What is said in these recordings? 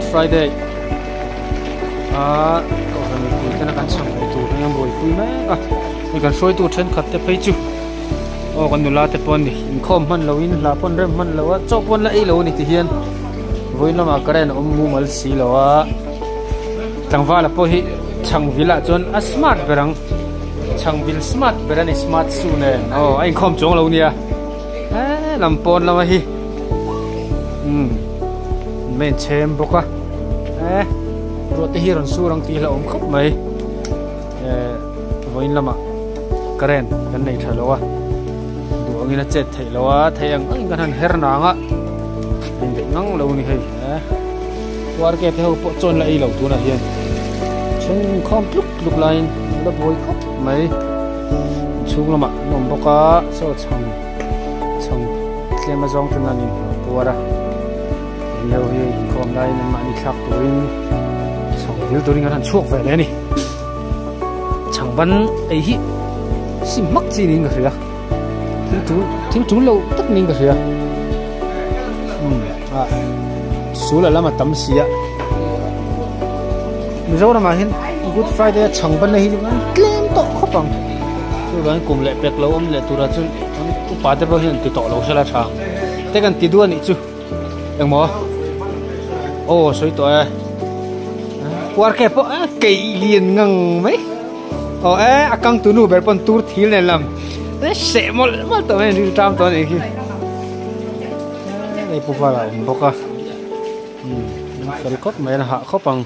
Good Friday a kohhran mipui tena kan chhang leh tur hi an buaipui mek a hei kan hruaitu thenkhat te phei chu aw kan nula te pawh an ni inkhawm hman lo in hla pawh an rem hman lo a chaw pawh an la ei lo a ni ti hian vawiin lamah current a awm mumal si lo a tlangvala pawh hi chhang vil ah chuan a smart ber ang chhang vil smart ber a ni smart su nen aw a inkhawm chuang lo nia he lam pawn lama hi umm an inchhem bawk a eh ruah te hi rawn sur ang tih hi a awm khawp mai eh vawiin lamah current kan nei tha lo a duh angin a chet theih loh a thei ang angin kan han her nang a indaih ngang lo a ni hei eh uar ke te ho pawh chuan la ei lo tunah hian then inkhawm tluk tluk laiin an la buai khawp mai inchhung lamah an awm bawk a saw chhang chhang tlem azawng ten an inpuar a hei ho hi inkhawm laiin an mahni thlak turin chhang vil turin an han chhuak ve leh a ni chhang ban ei hi sim hmak chi niin ka hria thil tul thil tul lo tak niin ka hria umm ah sul a lam a tam si a Mizoramah hian Good Friday a chhang ban na hi chu an tlem tawh khawp ang chuvangin kum leh pek lo awm leh turah chuan upa te pawh hian an ti tawh lo sela tha te kan ti duh a nih chu engmaw aw sawi tawh e puar ke pawh keih lian ngang mai aw e a kang tu nu ber pawn tur thil nen lam seh mawlh mawlh tawh mai an rilru tam tawh a nih khi hei pu vala a awm bawk a umm fel khawp mai a hah khawp ang.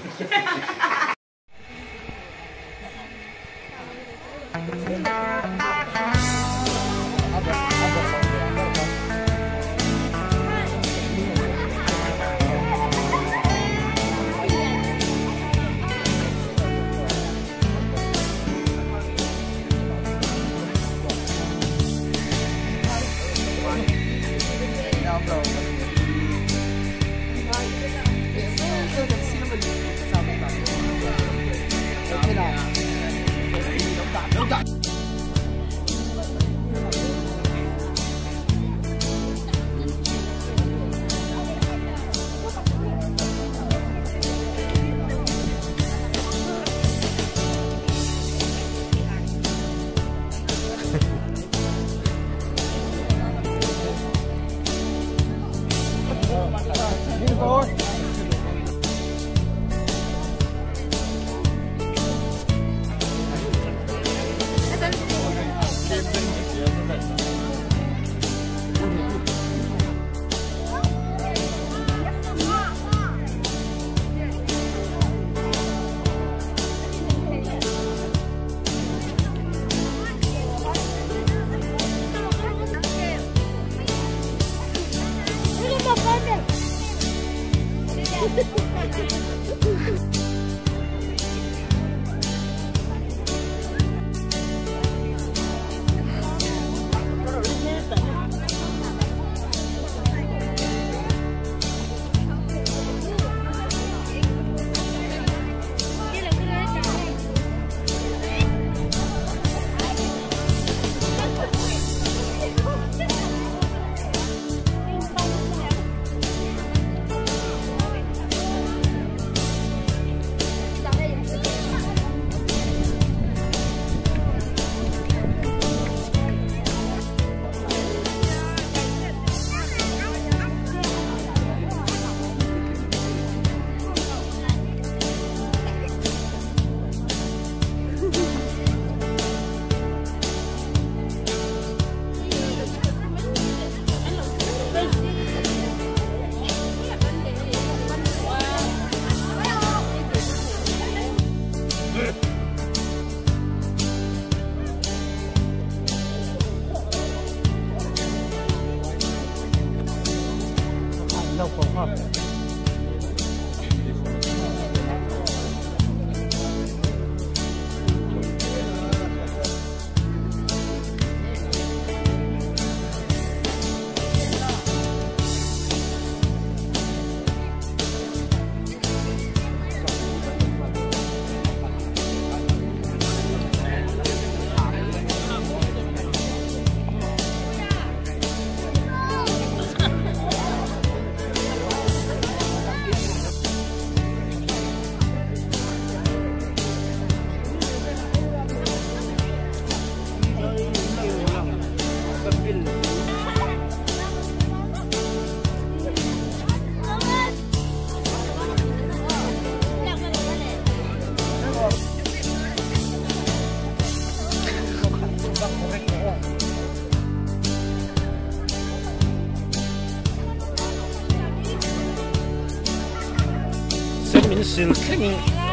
min sil thlengin.